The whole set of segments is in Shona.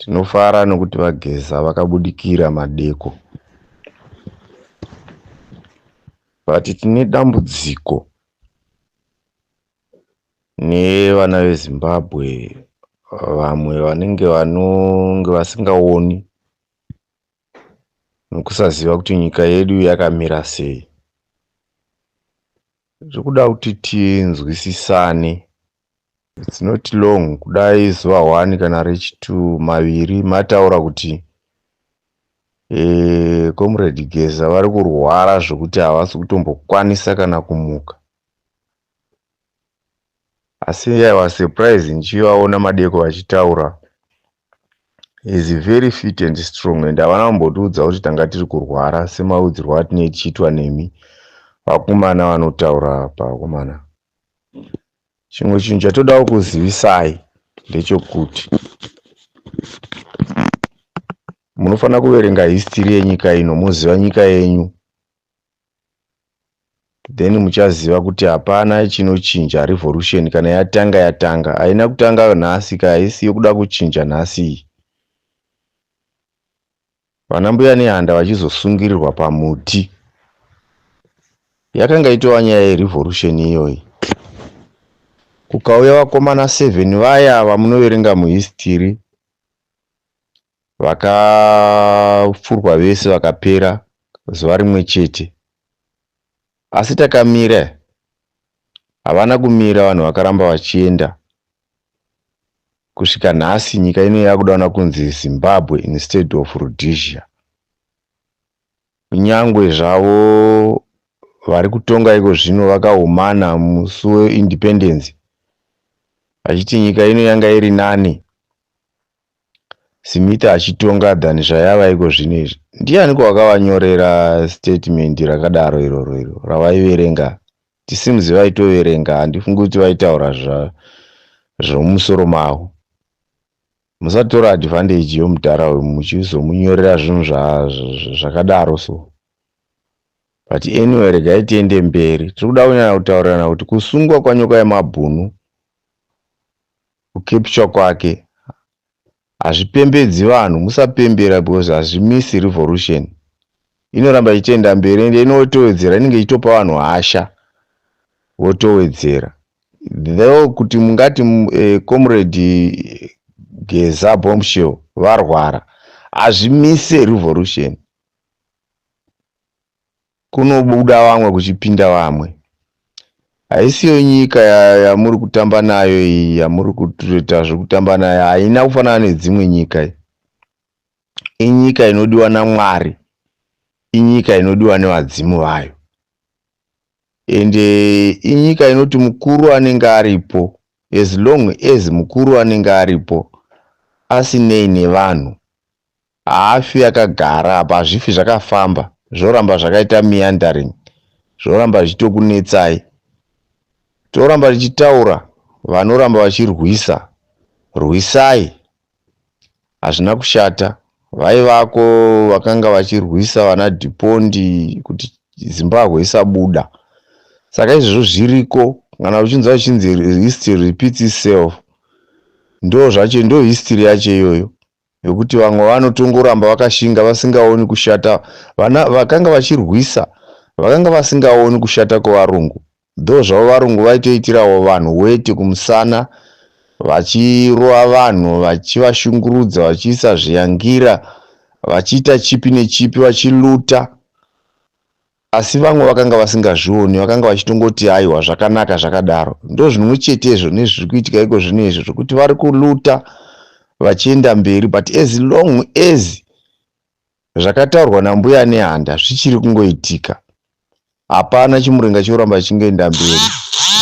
Tinofara nokuti VaGeza vakabudikira madeko. But tine dambudziko nevana veZimbabwe vamwe vanenge vanonge vasingaoni nokusaziva kuti nyika yedu yakamira sei. Tiri kuda kuti tinzwisisane. It's not long kudai zuva 1 kana rechi2 maviri mataura kuti Comrade Geza vari kurwara zvokuti havasi kutombokwanisa kana kumuka. Asi I was surprised ndichivaona madeko vachitaura. Is very fit and strong and havana kumbotiudza kuti tanga tiri kurwara semaudzirwo atinenge tichiitwa nemi vakomana vanotaura apa vakomana. Chimwe chinhu chatoda kukuzivisai ndechekuti munofanira kuverenga history yenyika ino moziva nyika yenyu then muchaziva kuti hapana chinochinja revolution kana yatanga yatanga. Haina kutanga nhasi ka, haisi yokuda kuchinja nhasi iyi. Vana mbuya nehanda vachizosungirirwa pamuti yakanga itova nyaya yerevolution iyoyi. Kukauya vakomana 7 vaya vamunoverenga muhistory vakapfurwa vese vakapera zuva rimwe chete. Asi takamira, havana kumira vanhu vakaramba vachienda kusvika nhasi nyika ino yakudanwa kunzi Zimbabwe instead of Rhodesia. Kunyangwe zvavo vari kutonga iko zvino vakahumana musi weindependence vachiti nyika ino yanga iri nani Smith achitonga than zvayava iko zvino izvi. Ndianiko wakavanyorera statement rakadaro iroro iro ravaiverenga? Tisimuzi vaitoverenga, handifungi kuti vaitaura zvomumusoro mavo. Musatora advantage yomudhara uyu muchizomunyorera zvinhu zvakadaro so. But anyway, regai tiende mberi. Tiri kuda kunyanya kutaurirana kuti kusungwa kwaNyoka yemabhunu, kucapture kwake, hazvipembedzi vanhu. Musapembera because hazvimisi revolution. Inoramba ichienda mberi ende inotowedzera, inenge ichitopa vanhu hasha votowedzera. Though kuti mungati Comrade Geza Bombshell varwara, hazvimise revolution. Kunobuda vamwe kuchipinda vamwe. Haisiyo nyika yamuri kutamba nayo iyi yamuri kutoita zvekutamba nayo, haina kufanana nedzimwe nyika. Inyika inodiwa naMwari, inyika inodiwa nevadzimu vayo, ende inyika inoti mukuru anenge aripo, as long as mukuru anenge aripo asinei nevanhu, haafi akagara apa, hazvifi zvakafamba, zvoramba zvakaita meandering, zvoramba zvichitokunetsai. Toramba tichitaura, vanoramba vachirwisa, rwisai, hazvina kushata. Vaivako vakanga vachirwisa vana Dhipondi kuti Zimbabwe isabuda. Saka izvozvo zviriko. Kana uchinzwa zvichinzi history repeats itself, ndo zvacho, ndo history yacho iyoyo yokuti vamwe vanotongoramba vakashinga vasingaoni kushata. Vana vakanga vachirwisa vakanga vasingaoni kushata kwevarungu, though zvavo varungu vaitoitirawo vanhu weti kumusana, vachirova vanhu, vachivashungurudza, vachiisa zviyangira, vachiita chipi nechipi, vachiluta. Asi vamwe vakanga vasingazvioni, vakanga vachitongoti aiwa, zvakanaka zvakadaro. Ndo zvimwe chetezvo nezviri kuitika iko zvino izvi zvokuti vari kuluta vachienda mberi, but as long as zvakataurwa nambuya nehanda zvichiri kungoitika, hapana chimurenga choramba chichingoenda mberi.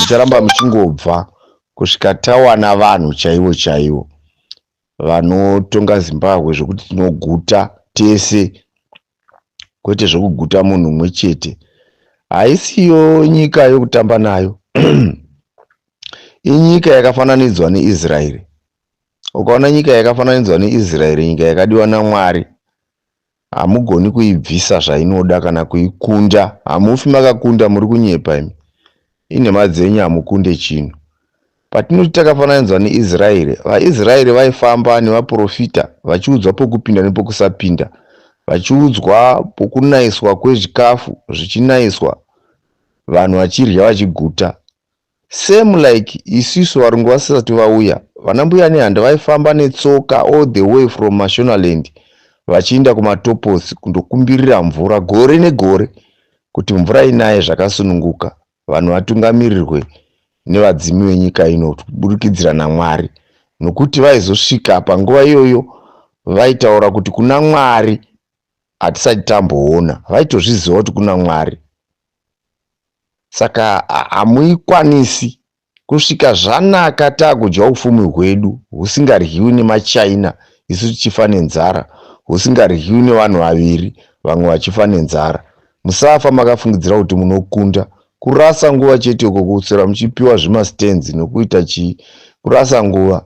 Mucharamba muchingobva kusvika tawana vanhu chaivo chaivo vanotonga Zimbabwe zvokuti tinoguta tese, kwete zvokuguta munhu umwe chete. Haisiyo nyika yokutamba nayo. Inyika yakafananidzwa neIsraeri. Ukaona nyika yakafananidzwa neIsraeri, nyika yakadiwa naMwari, hamugoni kuibvisa zvainoda kana kuikunda. Hamufi makakunda, muri kunyepa imi. Inhema dzenyu, hamukunde chinhu. Patinoti takafananidzwa neIsraeri, vaIsraeri vaifamba nevaprofita vachiudzwa pokupinda nepokusapinda, vachiudzwa pokunaiswa kwezvikafu zvichinaiswa, vanhu vachirya vachiguta. Same like isusu varungu vasati vauya, vana mbuya nehanda vaifamba netsoka all the way from Mashonaland vachiinda kuMatopos kundokumbirira mvura gore negore kuti mvura inaye zvakasununguka, vanhu vatungamirirwe nevadzimu venyika ino kuburikidzira naMwari. Nokuti vaizosvika panguva iyoyo vaitaura kuti kuna Mwari hatisati tamboona. Vaitozviziva kuti kuna Mwari. Saka hamuikwanisi kusvika zvanaka takudya upfumi hwedu husingaryiwi nemaChina isu tichifa nenzara, husingaryiwi nevanhu vaviri vamwe vachifa nenzara. Musafa makafungidzira kuti munokunda. Kurasa nguva chete uko kuswera muchipiwa zvimastands nokuita chii, kurasa nguva.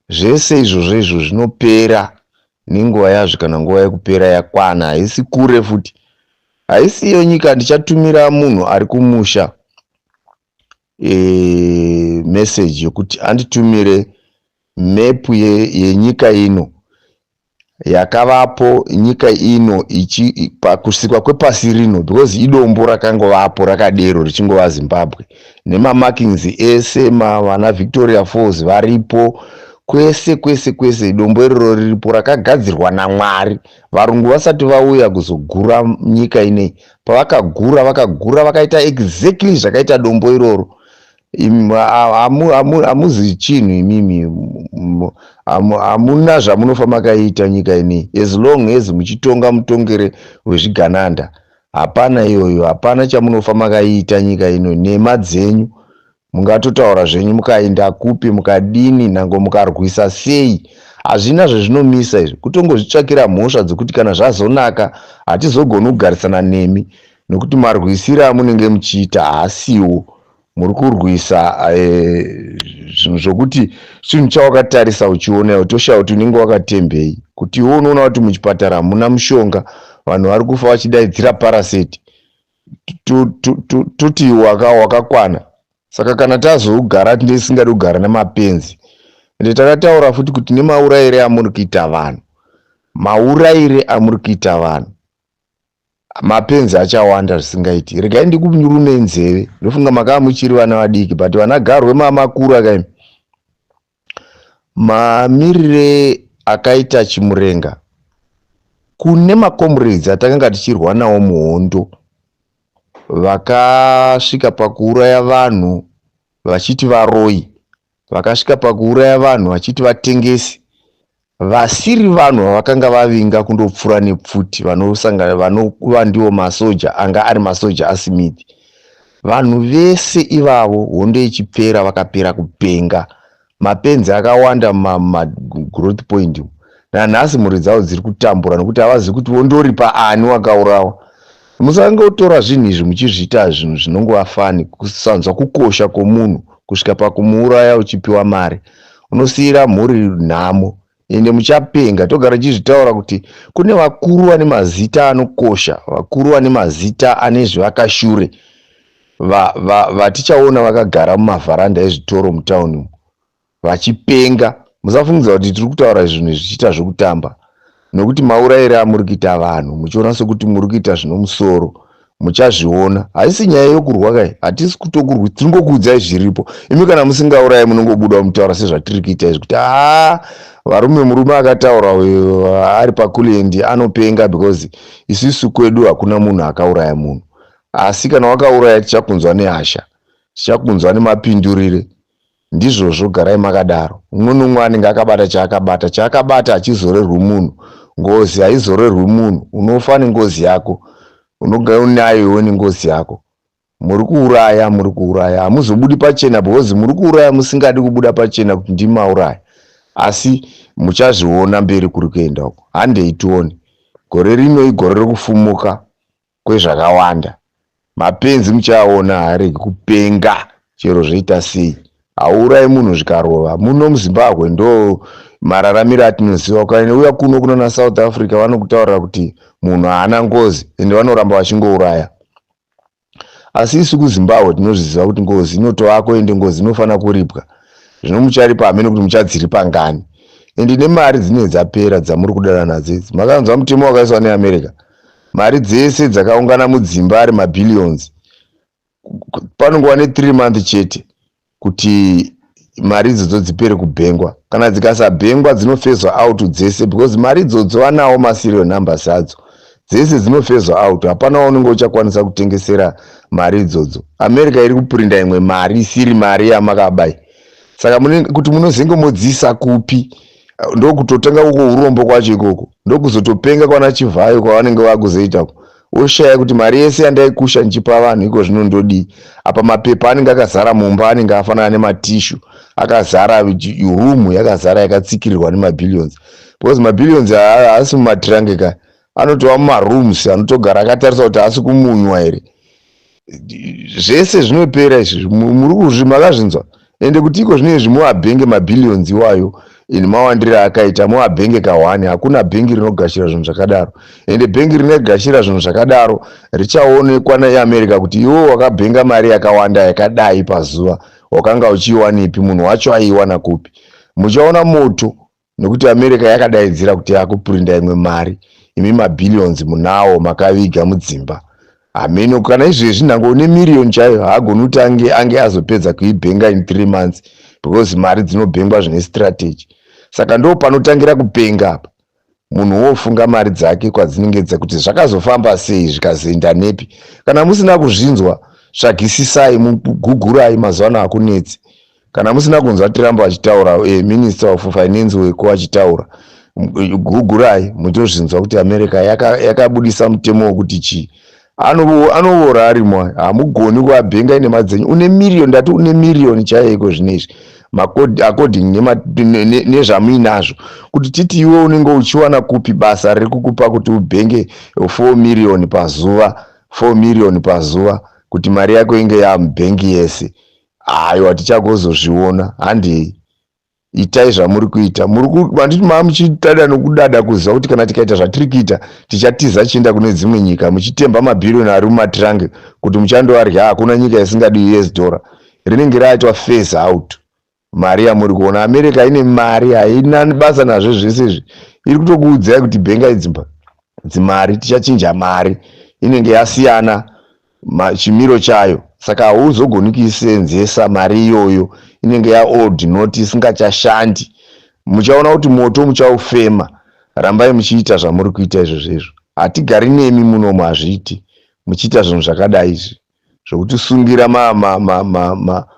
Zvese izvozvo izvo zvinopera nenguva yazvo kana nguva yekupera yakwana. Haisi kure futi. Haisi iyo nyika. Ndichatumira munhu ari kumusha message yekuti anditumire mepu yenyika ino yakavapo nyika ino pakusikwa kwepasi rino, because idombo rakangovapo rakadero richingova Zimbabwe nemamarkings ese. Vana Victoria Falls varipo kwese kwese kwese. Dombo iroro riripo rakagadzirwa naMwari varungu vasati vauya kuzogura nyika inei. Pavakagura, vakagura vakaita exactly zvakaita dombo iroro. Hamuzi chinhu imimi, hamuna zvamunofa makaita nyika inei as long as muchitonga mutongere wezvigananda. Hapana iyoyo, hapana chamunofa makaita nyika ino. Nhema dzenyu mungatotaura zvenyu, mukaenda kupi, mukadini, nhango mukarwisa sei, hazvina zvezvinomisa izvi. Kutongozvitsvakira mhosva dzekuti kana zvazonaka hatizogoni kugarisana nemi, nokuti marwisiro amunenge muchiita haasiwo. Muri kurwisa zvinhu zvokuti chinhu chawakatarisa uchiona utoshaya kuti unenge wakatembei, kuti iwe unoona kuti muchipatara hamuna mushonga, vanhu vari kufa vachidaidzira paraseti, toti wakakwana. Saka kana tazogara tisingadi kugara nemapenzi. Ende takataura futi kuti nemaurayire amuri kuita vanhu, maurayire amuri kuita vanhu, mapenzi achawanda zvisingaiti. Regai ndikurume nzeve. Ndofunga makava muchiri vana vadiki, but vana garwe mamakura kaimi. Mamirire akaita Chimurenga, kune macomrades atakanga tichirwa nawo muhondo vakasvika pakuuraya vanhu vachiti varoi, vakasvika pakuuraya vanhu vachiti vatengesi, vasiri vanhu vavakanga vavinga kundopfura nepfuti, vanosangana vanova ndivo masoja anga ari masoja aSmith. Vanhu vese ivavo hondo ichipera vakapera kupenga. Mapenzi akawanda mumagrowth point nanhasi mhuri dzavo dziri kutambura nokuti havazivi kuti vondoripa ani wakaurawa. Musangotora zvinhu izvi muchizviita zvinhu zvinongova funny. Kusanzwa kukosha kwomunhu kusvika pakumuuraya uchipiwa mari, unosiyira mhuri nhamo, ende muchapenga. Togara tichizvitaura kuti kune vakuru vane mazita anokosha, vakuru vane mazita ane zvivakashure vatichaona vakagara mumavharanda ezvitoro mutauni umu vachipenga. Musafungidza kuti tiri kutaura zvinhu izvi zvichiita zvokutamba, nokuti maurayiro amuri kuita vanhu muchiona sekuti muri kuita zvino musoro, muchazviona. Haisi nyaya yokurwa kai, hatisi kutokurwi, tiringokuudzai zviripo. Imi kana musingaurayi munongobuda mutaura sezvatiri kuita izvi kuti haa varume, murume akataura uyu ari pakulendi anopenga, because isusu kwedu hakuna munhu akauraya munhu. Asi kana wakauraya tichakunzwa nehasha, tichakunzwa nemapindurire. Ndizvozvo, garai makadaro. Umwe nomumwe anenge akabata chaakabata. Chaakabata hachizorerwi munhu. Ngozi haizorerwi munhu. Unofa nengozi yako, unogara unayo iwe nengozi yako. Muri kuuraya, muri kuuraya, hamuzobudi pachena because muri kuuraya musingadi kubuda pachena kuti ndimi mauraya, asi muchazviona mberi kuri kuenda uko. Handei tione. Gore rino igore rekufumuka kwezvakawanda. Mapenzi muchaaona, haaregi kupenga chero zvoita sei. Hauurayi munhu zvikarova. Muno muZimbabwe ndo mararamiro atinoziva. Ukauya kuno kunana South Africa vanokutaurira kuti munhu haana ngozi, ende vanoramba vachingouraya. Asi isu kuZimbabwe tinozviziva kuti ngozi inotovako ende ngozi inofanira kuripwa. Zvino mucharipa hameno kuti muchadziripa ngani. Ende nemari dzinenge dzapera dzamuri kudana nadzo idzi. Makanzwa mutemo wakaiswa neAmerica. Mari dzese dzakaungana mudzimba ari mabillions. Panongova ne 3 month chete kuti mari idzodzo dzipere kubhengwa. Kana dzikasabhengwa dzinofezwa out dzese because mari idzodzo vanawo maserial numbers adzo. Dzese dzinofezwa out. Hapana waunenge uchakwanisa kutengesera mari idzodzo. America iri kuprinda imwe mari isiri mari yamakabai. Saka kuti munozenge modziisa kupi? Ndokutotanga uko urombo kwacho ikoko. Ndokuzotopenga kwana Chivhayo kwavanenge vakuzoita. Woshaya kuti mari yese yandaikusha ndichipa vanhu iko zvino ndodii. Apa mapepa anenge akazara mumba anenge afanana nematishu. Akazara room yakazara yakatsikirirwa nemabillions. Because mabillions haasi mumatrunk ka. Anotova mumarooms anotogara akatarisa kuti haasi kumunywa here. Zvese zvinopera izvi muri kuzvi makazvinzwa. Ende kuti iko zvino izvi muvabhenge mabillions iwayo ini mawandire akaita muvabhenge ka1 hakuna bhengi rinogashira zvinhu zvakadaro. Ende bhengi rinogashira zvinhu zvakadaro richaonekwa neAmerica kuti iwe wakabhenga mari yakawanda yakadai pazuva wakanga uchiiwanepi munhu wacho aiiwana kupi. Muchaona moto nekuti America yakadaidzira kuti yakuprinda imwe mari imi mabillions munawo makaviga mudzimba. Hameno kana izvezvi nhango une miriyoni chaiyo haagoni kuti ange azopedza kuibhenga in 3 months because mari dzinobhengwa zvine strategy. Saka ndo panotangira kupenga apa. Munhu wofunga mari dzake kwadzinenge kuti zvakazofamba sei zvikazoenda nepi. Kana musina kuzvinzwa tsvagisisai mugugurai mazuva ano hakunetsi. Kana musina kunzwa Trump achitaura Minister of Finance weko achitaura gugurai muchitozvinzwa kuti America yakabudisa mutemo wekuti chii. Anovora arimo hamugoni kuabhenga ine dzenyu. Une miriyoni ndati une miriyoni chaiyo iko zvino izvi according nezvamuinazvo kuti titi iwe unenge uchiwana kupi basa riri kukupa kuti ubhenge 4 miriyoni pazuva 4 miriyoni pazuva kuti mari yako inge yamubhengi yese. Aiwa tichagozozviona handei. Itai zvamuri kuita. Handiti mamuchitada nokudada kuziva kuti kana tikaita zvatiri kuita tichatiza chienda kune dzimwe nyika muchitemba mabhiriyoni ari mumatrunk kuti muchandoarya. Hakuna nyika isingadi US dollar. Rinenge raitwa phase out. Mari yamuri kuona America ine mari haina basa nazvo zvese izvi. Iri kutokuudzai kuti bhengai dzimba dzimari tichachinja mari inenge yasiyana chimiro chayo. Saka hauzogoni kuisenzesa mari iyoyo inenge yaold note isingachashandi. Muchaona kuti moto muchaufema. Rambai muchiita zvamuri kuita izvozvo izvo. Hatigari nemi munomu hazviiti muchiita zvinhu zvakadai izvi zvokuti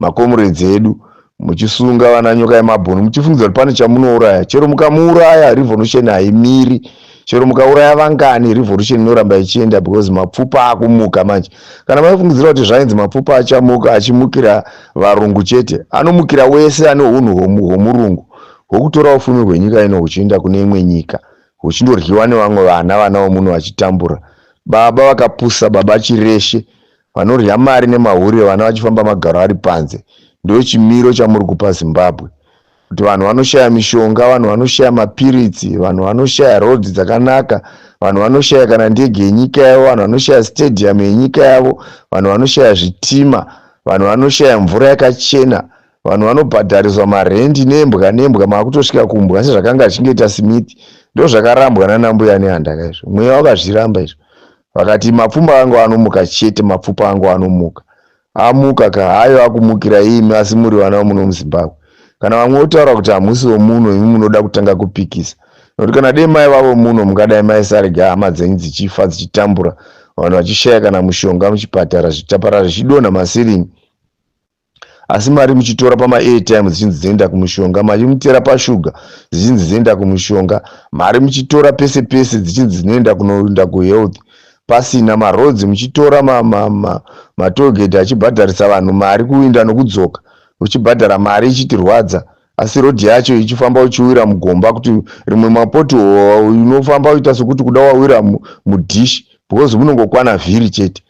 makomrades edu muchisunga vana nyoka yemabhunu muchifungidzira kuti pane chamunouraya. Chero mukamuuraya revolution haimiri. Chero mukauraya vangani revolution inoramba ichienda because mapfupa akumuka manje. Kana maifungidzira kuti zvainzi mapfupa achamuka achimukira varungu chete, anomukira wese ane unhu hwomurungu hwokutora ufumi hwenyika ino huchienda kune imwe nyika huchindoryiwa nevamwe vana vomuno vachitambura. Baba vakapusa, baba chireshe vanorya mari nemahure vana vachifamba magaro ari panze. Ndo chimiro chamuri kupa Zimbabwe. Kuti vanhu vanoshaya mishonga, vanhu vanoshaya mapiritsi, vanhu vanoshaya rodhi dzakanaka, vanhu vanoshaya kana ndege yenyika yavo, vanhu vanoshaya stadium yenyika yavo, vanhu vanoshaya zvitima, vanhu vanoshaya mvura yakachena, vanhu vanobhadhariswa marendi nembwa nembwa makutosvika kumbwa sezvakanga zvichingoita Smith. Ndo zvakarambwa nana mbuya nehandaka izvo. Mweya wakazviramba izvo. Vakati mapfupa angu anomuka chete, mapfupa angu anomuka. Amuka ka hayo akumukira imi asi muri vana vomuno muZimbabwe. Kana vamwe votaura kuti hamusi vomuno imi munoda kutanga kupikisa. Nokuti kana dei mai vavo muno mungadai maisarega hama dzenyu dzichifa dzichitambura vanhu vachishaya kana mushonga muchipatara zvitapara zvichidonha masiringi. Asi mari muchitora pama airtime dzichinzi dzinoenda kumushonga, mari muchitora pashuga dzichinzi dzinoenda kumushonga, mari muchitora pese pese dzichinzi dzinoenda kunoenda kuhealth pasina maroads muchitora matollgate achibhadharisa vanhu mari kuinda nokudzoka uchibhadhara mari ichitirwadza asi rodhi yacho ichifamba uchiwira mugomba kuti rimwe mapoti unofamba uita sekuti kuda wawira mudhishi because munongokwana vhiri chete.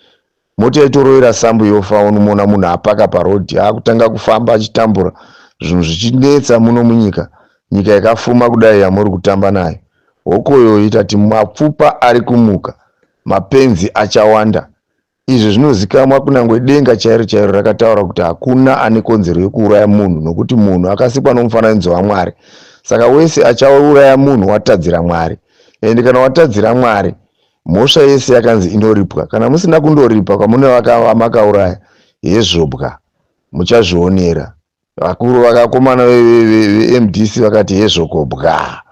Mota yaitorovera sambu yofa unomuona munhu apaka parodhi akutanga kufamba achitambura zvinhu zvichinetsa muno munyika. Nyika yakafuma kudai yamuri kutamba nayo. Hokoyo itati mapfupa ari kumuka mapenzi achawanda. Izvi zvinozikamwa kunangwe denga chairo chairo rakataura kuti hakuna ane kodzero yekuuraya munhu nokuti munhu akasikwa nomufananidzo waMwari. Saka wese achauraya munhu watadzira Mwari. Ende kana watadzira Mwari, mhosva yese yakanzi inoripwa. Kana musina kundoripa kwamune vamakauraya, hezvobwa, muchazvionera. Vakuru vakakomana veMDC vakati hezvoko bwa.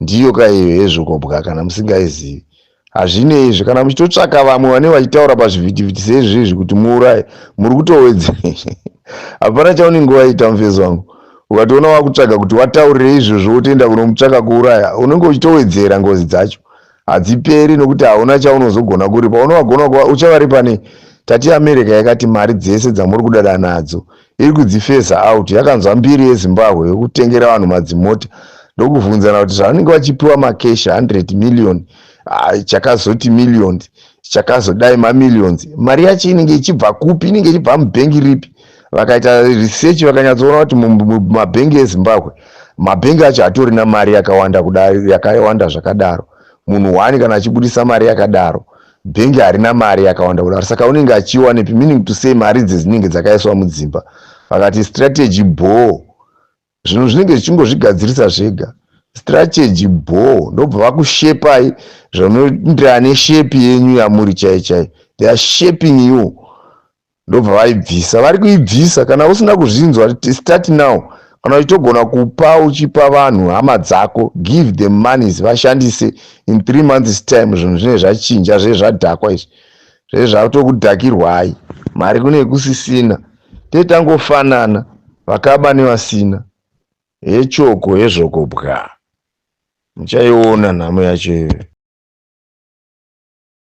Ndiyo ka iyo hezvoko bwa kana musingaizivi. Hazvinei izvi kana muchitotsvaka vamwe vane vachitaura pazvivhitivhiti seizvizvi kuti muuraye muri kutowedzera. Hapana chaunenge waita mufesi wangu. Ukatoona wakutsvaga kuti wataurire izvozvo wotoenda kunomutsvaka kuuraya unenge uchitowedzera ngozi dzacho. Hadziperi nokuti hauna chaunozogona kuripa. Unovagona kuva uchavaripa nei? Tati America yakati mari dzese dzamuri kudada nadzo iri kudzifeza out yakanzwa mbiri yeZimbabwe yekutengera vanhu madzimota ndokuvhunzana kuti zvavanenge vachipiwa makeshi 100 million ah, chakazoti millions chakazodai mamillions mari yacho inenge ichibva kupi inenge ichibva mubhengi ripi vakaita research vakanyatsoona kuti mumabhengi eZimbabwe mabhengi acho hatorina mari yakawanda kudai yakawanda zvakadaro munhu one kana achibudisa mari yakadaro bhengi harina mari yakawanda kudaro saka unenge achiiwanepi meaning to say mari idzi dzinenge dzakaiswa mudzimba vakati strategy bho zvinhu zvinenge zvichingozvigadzirisa zvega strategy bho ndobva vakushepai zvinoenderana neshepi yenyu yamuri chai chai they are shaping you ndobva vaibvisa vari kuibvisa kana usina kuzvinzwa start now kana uchitogona kupa uchipa vanhu hama dzako give them monies vashandise in 3 months time zvinhu zvinenge zvachinja zve zvadhakwa izvi zve zvatokudhakirwai mari kune kusisina tetangofanana vakaba nevasina hechoko hezvoko bwa muchaiona nhamo yacho iyoyo.